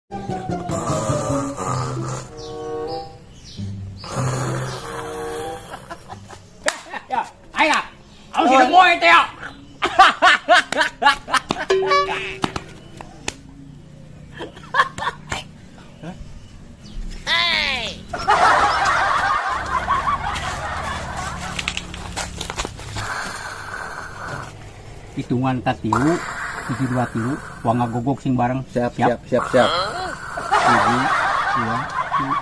Ya, ayo. Awas si moe teh ya. Hitungan katilu, hiji dua tilu, wah ngagogok sing bareng. Siap, siap, siap, siap. Hiji, dua, tilu.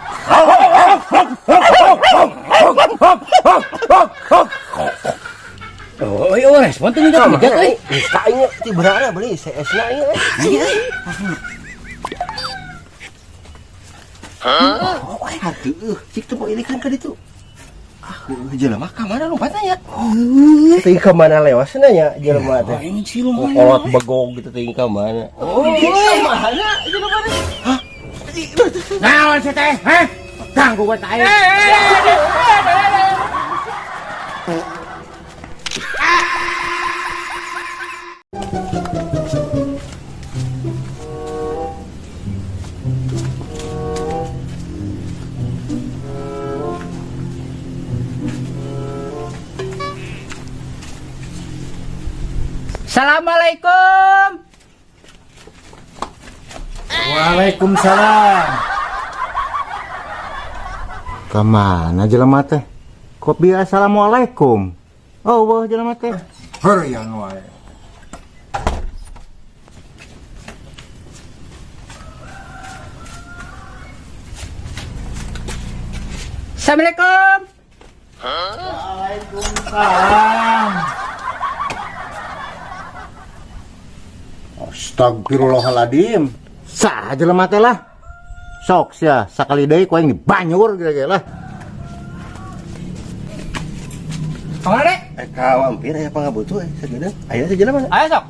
Oh, iya, respon tuh nggak tiga, euy. Geus ka ieu ti berana beli CS-na ieu. Iya. Oh, heueuh, cik teu ilikan ka ditu. Ah, heueuh jelema ka mana lompatna nya? Teuing ka mana lewasna nya jelema teh? Aing siluman. Kolot begog gitu teuing ka mana? Oh, ka mana jelema teh? Hah? Naon sih teh? Hah? Ganggu gua teh. Assalamualaikum. Waalaikumsalam. Kemana jelema teh? Kok bi assalamualaikum? Oh, wah jelema teh. Heureuyang wae. Assalamualaikum. Waalaikumsalam. Astagfirullahaladzim. Sah jelema teh lah. Sok sia sakali deui ku aing dibanyur kira-kira lah. Kamana dek? Eh, ka hampir aya pangabutuh eh sagedeung. Aya sajelema mana? Ayo sok.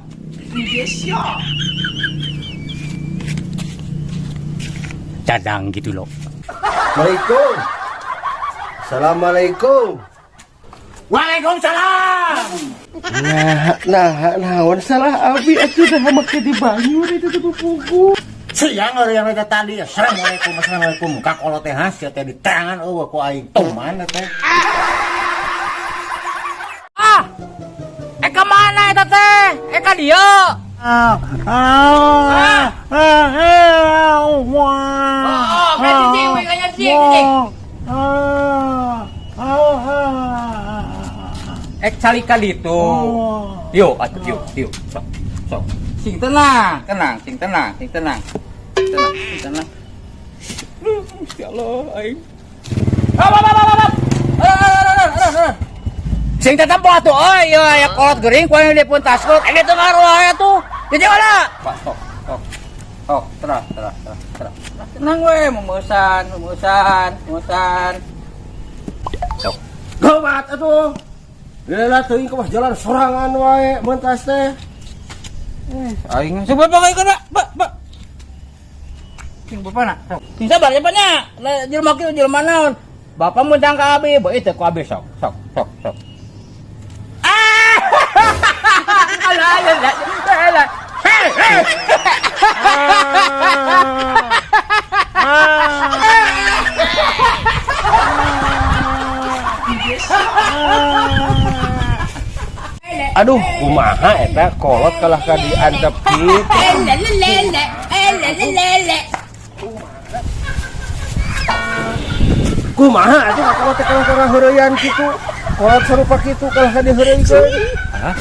Cadang gitu loh. Assalamualaikum. Assalamualaikum. Waalaikumsalam. Nah, nah, naon salah abi atuh dah make di banyur itu teh pugu. Siang orang yang tadi assalamualaikum assalamualaikum ka kolot teh hasil teh diterangan eueuh ku aing toman teh. Ah. Eh ka mana eta teh? Eh ka dieu. Ah, ah, ah, ah, Oh, kayak cicing, we kayak cicing, cicing. Eh cali kali itu. Yuk, atuh yuk, yuk. Sok, sok. Sing tenang, tenang, sing tenang, sing tenang. Tenang, sing tenang. Ya Allah, aing. Hap, hap, hap, hap, hap. Aduh, aduh, aduh, aduh, aduh. Sing tetempo atuh euy, ieu aya kolot gering ku aing dipuntaskeun. Eh teu ngaruh aya tuh. Jadi mana? Pak, sok, sok. Sok, tenang, tenang, tenang, tenang. Tenang we, memesan, memesan, memesan. Sok. Gawat atuh. Lelah teuing ka jalan sorangan wae mentas teh. Aing coba pakai kana, Pak, Pak. Sing bapak nak. Sing sabar ya nya. Lah jelema kieu jelema naon? Bapak mun ka abi, bae teu ku abi sok, sok, sok, sok. Ah! Alah, alah, alah. Hei, hei. Aduh, kumaha eta kolot kalah ka diantep kitu. Kumaha atuh ka kolot teh kalah ka heureuyan kitu. Kolot sarupa kitu kalah ka diheureuikeun. Hah?